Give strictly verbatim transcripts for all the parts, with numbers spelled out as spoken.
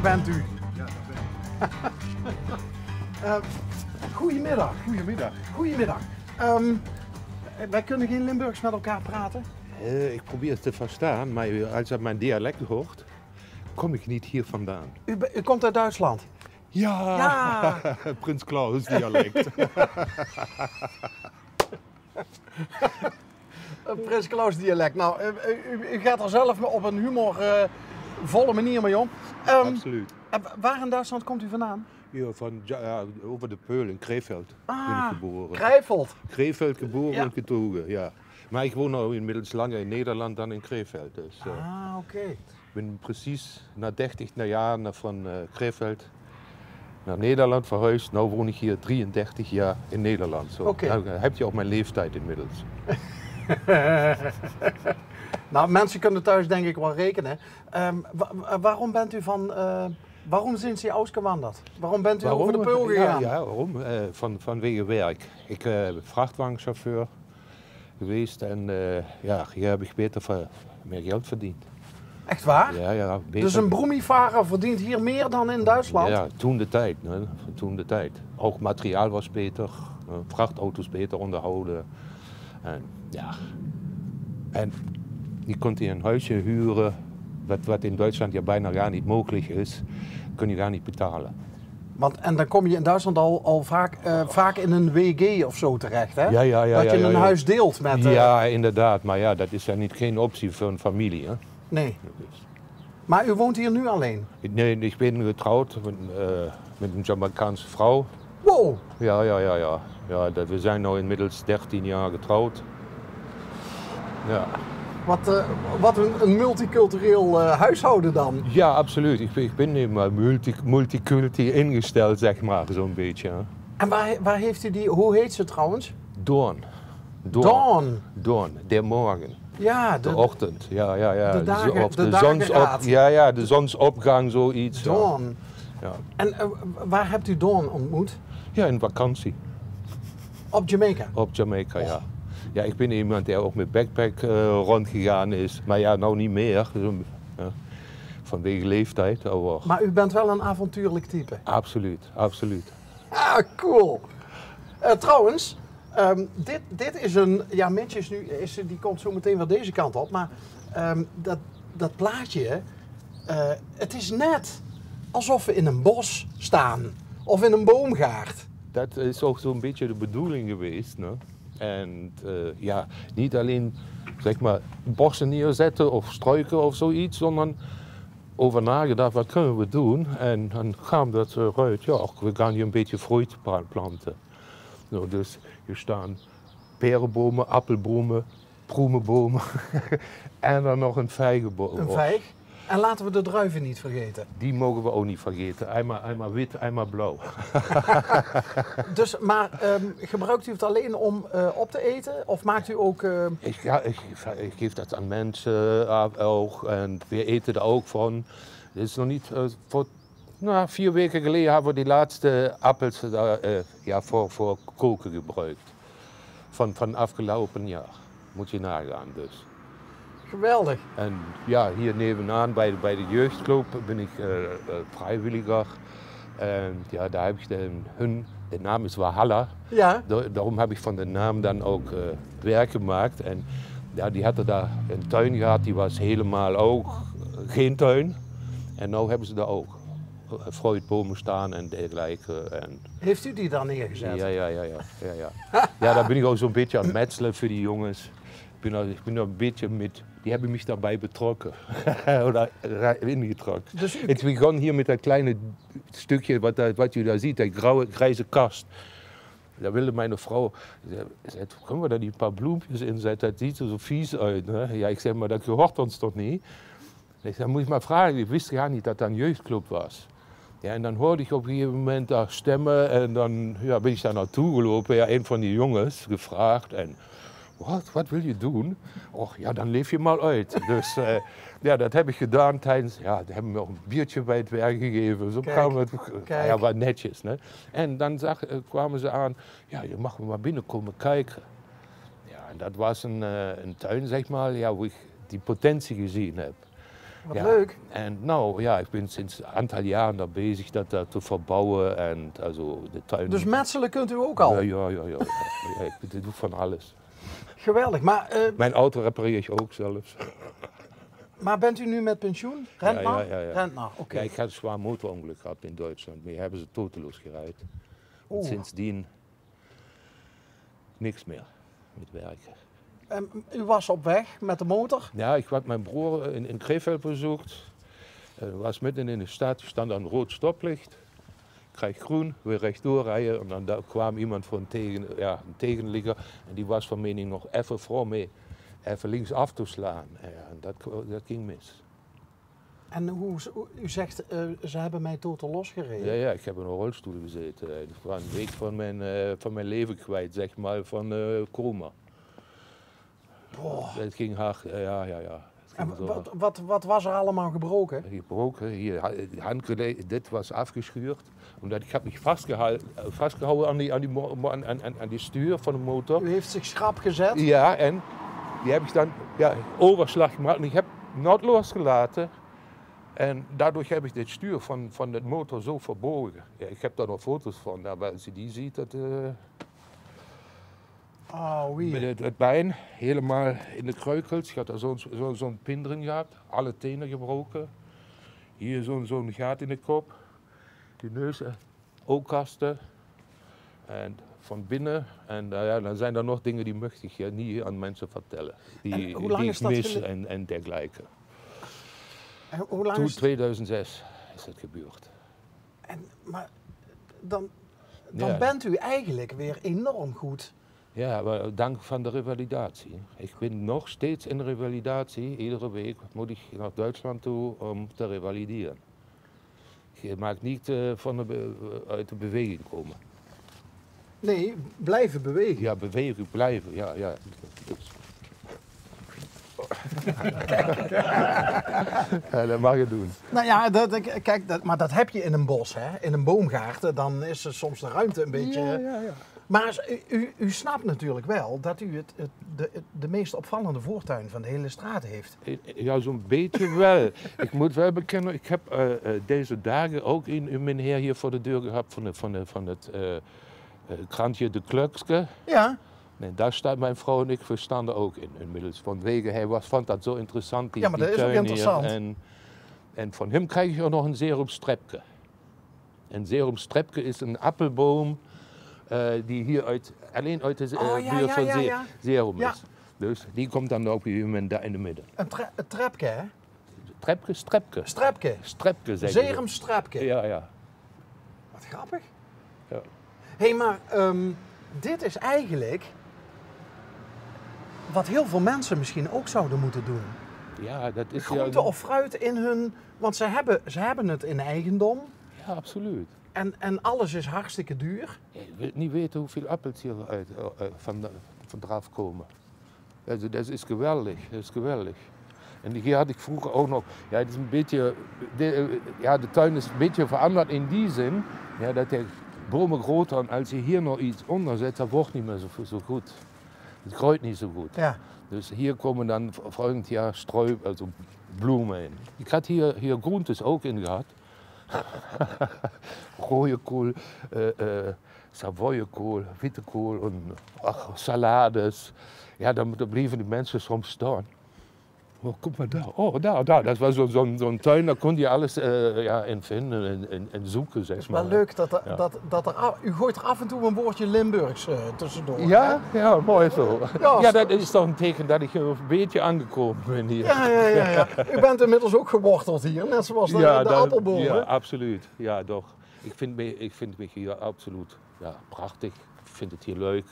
Bent u? Eh, goeiemiddag. Goeiemiddag. Goeiemiddag. Ehm, wij kunnen geen Limburgs met elkaar praten. Eh, ik probeer het te verstaan, maar als je mijn dialect hoort, kom ik niet hier vandaan. U, be- u komt uit Duitsland? Ja, ja. Prins Klaus dialect. Een Prins Klaus dialect. Nou, eh, u, u gaat er zelf op een humorvolle manier mee om. Ehm, Absoluut. En wa- waar in Duitsland komt u vandaan? Ja, van, ja, ja, over de Peul in Krefeld ben ik geboren. Ah, Krefeld. Krefeld geboren en getogen, ja. Maar ik woon al inmiddels langer in Nederland dan in Krefeld. Dus, eh, ah, oké. Ik ben precies na dertig na jaar na- van eh, Krefeld naar Nederland verhuisd. Nu woon ik hier drieëndertig jaar in Nederland. Zo, oké. Dan eh, heb je ook mijn leeftijd inmiddels. Nou, mensen kunnen thuis denk ik wel rekenen. Ehm, wa- wa- waarom bent u van, eh, waarom zijn ze ausgewanderd? Waarom bent u over de Peul gegaan? Ja, ja, waarom? Eh, van, vanwege werk. Ik eh, ben vrachtwagenchauffeur geweest en eh, ja, hier heb ik beter, ver- meer geld verdiend. Echt waar? Ja, ja, beter. Dus een brommifahrer verdient hier meer dan in Duitsland? Ja, toen de tijd, hè. Toen de tijd. Ook materiaal was beter, eh, vrachtauto's beter onderhouden. En ja, en die kon hier een huisje huren, wat, wat in Duitsland ja bijna gar niet mogelijk is, kun je gar niet betalen. Want, en dan kom je in Duitsland al, al vaak, eh, vaak in een W G of zo terecht, hè? Ja, ja, ja. Dat je een huis deelt met, eh, ja, inderdaad. Maar ja, dat is ja niet, geen optie voor een familie, hè? Nee. Dus. Maar u woont hier nu alleen? Nee, ik ben getrouwd met, eh, met een Jamaicaanse vrouw. Wow! Ja, ja, ja, ja. Ja, dat, we zijn nu inmiddels dertien jaar getrouwd. Ja. Wat, eh, wat een, een multicultureel eh, huishouden dan. Ja, absoluut. Ik, ben- ik ben nu maar multi, multiculti ingesteld, zeg maar, zo'n beetje, hè. En waar, waar heeft u die, hoe heet ze trouwens? Dawn. Dawn. Dawn. Dawn, de morgen. Ja, de, de ochtend. Ja, ja, ja. De dagen, of de, de zonsop, dageraad. Ja, ja, de zonsopgang, zoiets. Ja. Dawn. Ja. En eh, waar hebt u Dawn ontmoet? Ja, in vakantie. Op Jamaica? Op Jamaica, ja. Ja, ik ben iemand die ook met backpack eh, rondgegaan is. Maar ja, nou niet meer. Dus, eh, ja. Vanwege leeftijd. Maar u bent wel een avontuurlijk type? Absoluut, absoluut. Ah, cool. Eh, trouwens, ehm, dit, dit is een... Ja, Mitch is nu, is, die komt zo meteen weer deze kant op. Maar ehm, dat, dat plaatje, eh, het is net alsof we in een bos staan. Of in een boomgaard. Dat is ook zo'n beetje de bedoeling geweest, hè? En eh, ja, niet alleen, zeg maar, bossen neerzetten of struiken of zoiets, sondern over nagedacht, wat kunnen we doen? En dan kwam dat eruit, ja, och, we gaan hier een beetje fruit pla- planten. Nou, dus hier staan perenbomen, appelbomen, pruimenbomen en dan nog een vijgenboom. Een vijg? En laten we de druiven niet vergeten. Die mogen we ook niet vergeten. Einmal, einmal wit, einmal blauw. Dus, maar ehm, gebruikt u het alleen om eh, op te eten? Of maakt u ook... eh, Ik, ja, ik, ik geef dat aan mensen af ook. En we eten er ook van. Het is nog niet, eh, voor, nou, vier weken geleden hebben we die laatste appels eh, eh, ja, voor, voor koken gebruikt. Van, van afgelopen jaar. Moet je nagaan dus. Geweldig. En ja, hier nevenaan bij, bij de jeugdclub ben ik eh, eh, vrijwilliger. En ja, daar heb ik de, hun, de naam is Valhalla. Ja. Da- daarom heb ik van de naam dan ook eh, werk gemaakt. En ja, die hadden daar een tuin gehad, die was helemaal ook geen tuin. En nu hebben ze daar ook eh, fruitbomen staan en dergelijke. En Heeft u die dan neergezet? Ja, ja, ja, ja, ja, ja. Ja, daar ben ik ook zo'n beetje aan het metselen voor die jongens. Ik ben, al- ik ben er een beetje met, die hebben mich daarbij betrokken. Of daar- ingetrokken. Dus u- Het begon hier met dat kleine stukje wat, dat- wat u daar ziet, dat grauwe, grijze kast. Daar wilde mijn vrouw, ze zei, kunnen we daar niet een paar bloempjes in zetten? Dat ziet er zo vies uit, hè? Ja, ik zeg, maar dat hoort ons toch niet? Ik zei, moet je maar vragen, ik wist gar niet dat dat een jeugdclub was. Ja, en dan hoorde ik op een gegeven moment daar stemmen en dan ja, ben ik daar naartoe gelopen. Ja, een van die jongens gevraagd en wat, wat wil je doen? Och ja, dan leef je maar uit. Dus eh, ja, dat heb ik gedaan tijdens, ja, die hebben me nog een biertje bij het werk gegeven. Zo Kijk, kwamen we, kijk. Ja, wat netjes, hè? En dan zag, eh, kwamen ze aan, ja, je mag maar binnenkomen kijken. Ja, en dat was een, eh, een tuin, zeg maar, ja, hoe ik die potentie gezien heb. Wat leuk. En nou ja, ik ben sinds een aantal jaren daar bezig dat, dat te verbouwen en also de tuin. Dus metsele kunt u ook al? Ja, ja, ja, ja. Ja, ik doe van alles. Geweldig. Maar, eh, mijn auto repareer ik ook zelfs. Maar bent u nu met pensioen? Rentner? Ja, ja, ja, ja. Rentner, oké. Ja, ik had een zwaar motorongeluk gehad in Duitsland. Die hebben ze toteloos gerijd. En sindsdien niks meer met werken. Ehm, u was op weg met de motor? Ja, ik had mijn broer in, in Krefeld bezocht. Hij was midden in de stad, stond aan rood stoplicht. Kreeg groen, weer rechtdoor rijden. En dan da- kwam iemand voor een, tegen, ja, een tegenligger. En die was van mening nog even voor mij even links af te slaan. Ja, en dat, dat ging mis. En hoe, u zegt, eh, ze hebben mij totaal losgereden. Ja, ja, ik heb een rolstoel gezeten. Ik was een week van mijn, eh, van mijn leven kwijt, zeg maar, van, eh, coma. Boah. Het ging hard, ja, ja, ja. Het ging zo hard. En wat, wat, wat was er allemaal gebroken? Gebroken, hier, ha- handgele- dit was afgeschuurd. Omdat ik heb mich vastgeha- vastgehouden aan die, aan, die, mo- mo- aan, aan, aan, aan die stuur van de motor. U heeft zich schrap gezet? Ja, en die heb ik dan, ja, overslag gemaakt. En ik heb nooit losgelaten. En daardoor heb ik dit stuur van, van de motor zo verbogen. Ja, ik heb daar nog foto's van. Ja, maar als je die ziet, dat, eh, oh, wie? Met het, het bein helemaal in de kreukels. Ik had daar zo'n zo'n zo'n pin drin gehad. Alle tenen gebroken. Hier zo'n zo'n gaat in de kop. Die neus, eh, ook kasten. En van binnen. En, eh, ja, dan zijn er nog dingen die mag ik hier niet aan mensen vertellen. Die, en hoe lang die is ik dat mis gele- en, en dergelijke. En hoe lang Toen is tweeduizend zes is het gebeurd. En, maar dan, dan bent u eigenlijk weer enorm goed. Ja, maar dank van de revalidatie. Ik ben nog steeds in revalidatie. Iedere week moet ik naar Duitsland toe om te revalideren. Je mag niet, eh, van de be- uit de beweging komen. Nee, blijven bewegen. Ja, bewegen, blijven, ja, ja. Ja, dat mag je doen. Nou ja, dat, ik- kijk, dat, maar dat heb je in een bos, hè? In een boomgaard, dan is er soms de ruimte een beetje. Ja, ja, ja. Maar als- u, u, u snapt natuurlijk wel dat u het, het, de, de meest opvallende voortuin van de hele straat heeft. Ja, zo'n beetje wel. Ik moet wel bekennen, ik heb, eh, eh, deze dagen ook een, een meneer hier voor de deur gehad van, de, van, de, van het, eh, eh, krantje De Klökske. Ja. Nee, daar staat mijn vrouw en ik, we staan er ook in inmiddels. Vanwege, hij was, vond dat zo interessant, die, ja, maar die dat is ook tuin hier. Interessant. En, en van hem krijg ik ook nog een Serum Strepke. En Serum Strepke is een appelboom, eh, die hier uit, alleen uit de, eh, oh, ja, buurt ja, van ja, Ze- ja. Serum is. Dus die komt dan op een gegeven moment daar in de midden. Een, tre- een trepke, hè? Trepke, Strepke. Strepke. Strepke, zeggen ze. Serum Strepke. Ja, ja. Wat grappig. Ja. Hé, maar, ehm, dit is eigenlijk wat heel veel mensen misschien ook zouden moeten doen. Ja, dat is groente of fruit in hun, want ze hebben, ze hebben het in eigendom. Ja, absoluut. En, en alles is hartstikke duur. Je wilt niet weten hoeveel appels hier uit, eh, van, van eraf komen. Dat, dat is geweldig, dat is geweldig. En hier had ik vroeger ook nog, ja, het is een beetje, de, eh, ja, de tuin is een beetje veranderd in die zin, ja, dat de bomen groter, en als je hier nog iets onder zet, dat wordt niet meer zo, zo goed. Het groeit niet zo goed. Ja. Dus hier komen dan v- volgend jaar streu, also bloemen in. Ik had hier, hier groentes ook in gehad. Rode kool, eh, eh, Savoiekool, witte kool en, ach, salades. Ja, dan, dan blijven die mensen soms staan. Oh, guck mal da. Oh, da, da. Dat was zo'n zo'n zo'n tuin, daar kon je alles, eh, ja, in vinden en, en, en zoeken, zeg maar. Het is wel leuk dat er, ja, dat, dat er af- u gooit er af en toe een woordje Limburgs, eh, tussendoor, ja, hè? Ja, mooi zo. Ja, ja, dat is toch een teken dat ik een beetje aangekomen ben hier. Ja, ja, ja, ja. U bent inmiddels ook geworteld hier, net zoals de, ja, de dat, appelbomen. Ja, absoluut. Ja, toch. Ik vind, me, ik vind me hier absoluut, ja, prachtig. Ik vind het hier leuk.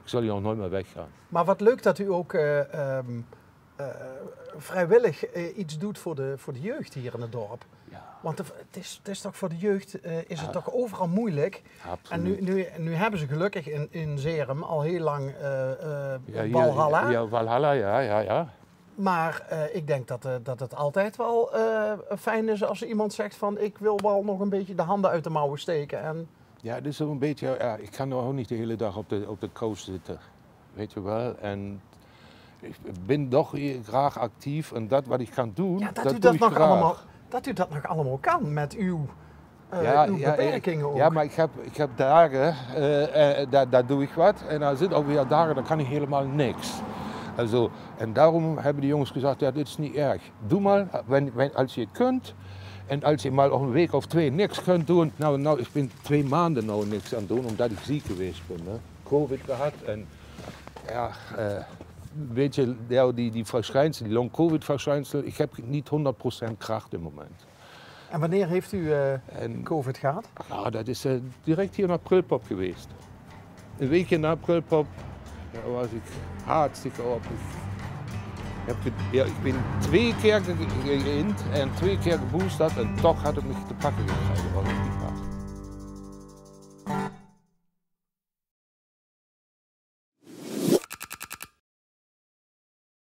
Ik zal hier nog nooit meer weggaan. Maar wat leuk dat u ook, eh, ehm, eh, vrijwillig, eh, iets doet voor de, voor de jeugd hier in het dorp. Ja. Want de- het is, het is toch voor de jeugd, eh, is het toch overal moeilijk. Absoluut. En nu, nu, nu hebben ze gelukkig in, in Serum al heel lang, eh, eh, ja, hier- Walhalla. Ja, Walhalla, ja, ja, ja. Maar, eh, ik denk dat, eh, dat het altijd wel, eh, fijn is als iemand zegt van: ik wil wel nog een beetje de handen uit de mouwen steken. En ja, het is zo'n beetje, ja, ik kan nou ook niet de hele dag op de, op de koos zitten. Weet je wel? En Ich bin doch graag actief en dat wat ich kan doon, Ja, dat, dat u doon dat ich nog graag. Allemaal, dat u dat nog allemaal kan met uw, eh, Ja, uw ja, beperkingen ook. Ja, maar ich heb, ich heb Dagen, äh, äh, da, da doon ich wat. En dan zit auch weer Dagen, dan kan ich helemaal niks. Also, en daorum hebbe die Jónges gezag: ja, dit is neet erg. Doe maar, wenn, wenn, als je kunt. En als je maar ein week of twee niks kunt doon. Nou, nou, ich bin twee maonde nou niks aan doon, omdat ich ziek gewaes bin. Hè. Covid gehad en ja, äh, weet je, ja, die, die verschijnsel, die long-covid-verschijnsel, ich heb neet honderd procent kracht in 't moment. En wanneer heeft u eh, En covid gehad? Ja, dat is eh, direct hier in Prilpop gewaes. Ein weekje na Prilpop, ja, waas ich hartstikke op. Ich, heb ge- ja, ich bin twee kier ge- geïmp en twee kier geboosterd en toch had ich mich te pakke gekrege, waat ich neet had.